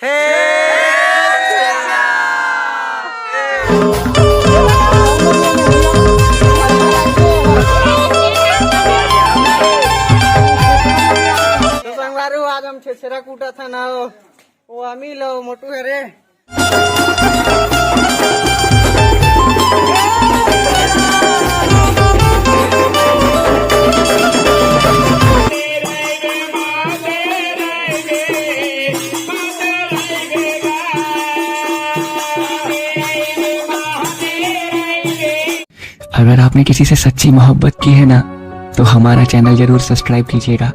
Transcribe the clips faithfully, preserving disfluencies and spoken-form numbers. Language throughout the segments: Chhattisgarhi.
छेरछेरा। तो संगवारी हो, आज हम छेरछेरा कूटत हन, वो अमिल अउ मोटू हरे। अगर आपने किसी से सच्ची मोहब्बत की है ना, तो हमारा चैनल जरूर सब्सक्राइब कीजिएगा।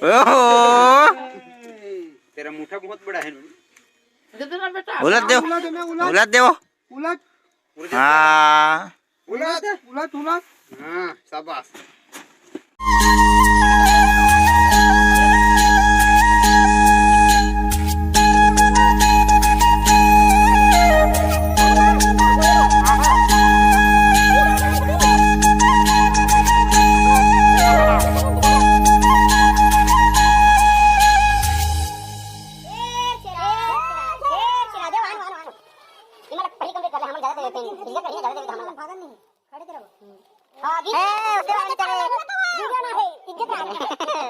ओहो। तेरा मुठा बहुत बड़ा है। उलट देव। उलट देव। उलट। हाँ। उलट, उलट, उलट। हाँ, शाबाश। ये मतलब पहले कम कर ले, हम ज्यादा देते हैं, ठीक है, ज्यादा देते हैं हम लोग। खड़े करो। हाँ, ए, उसके बाद में चले। वीडियो ना है, इज्जत ना है।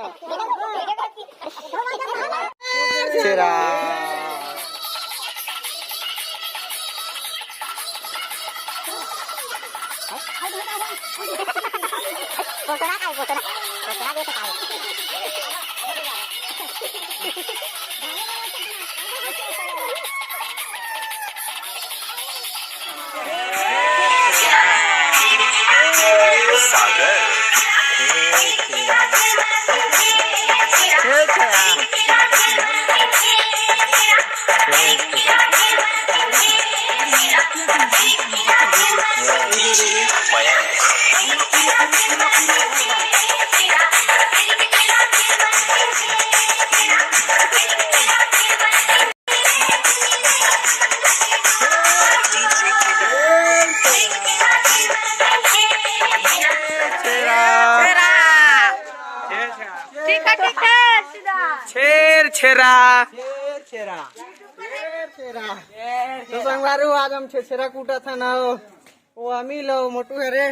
छेरछेरा। कोसरा का है, कोसरा। कोसरा दे तो का है। छेरछेरा। ठीक है, ठीक है, सीधा। छेरछेरा। छेरछेरा। छेरछेरा। तो संगवारी हो, आज हम छेरछेरा कूटत हन, वो अमिल अउ मोटू हरे।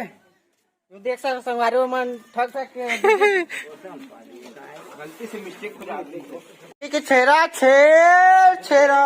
देख सक संगवारी हो मन ठक ठक के। गलती से मिस्टेक हो जाती है। ठीक है, छेरा, छेरछेरा।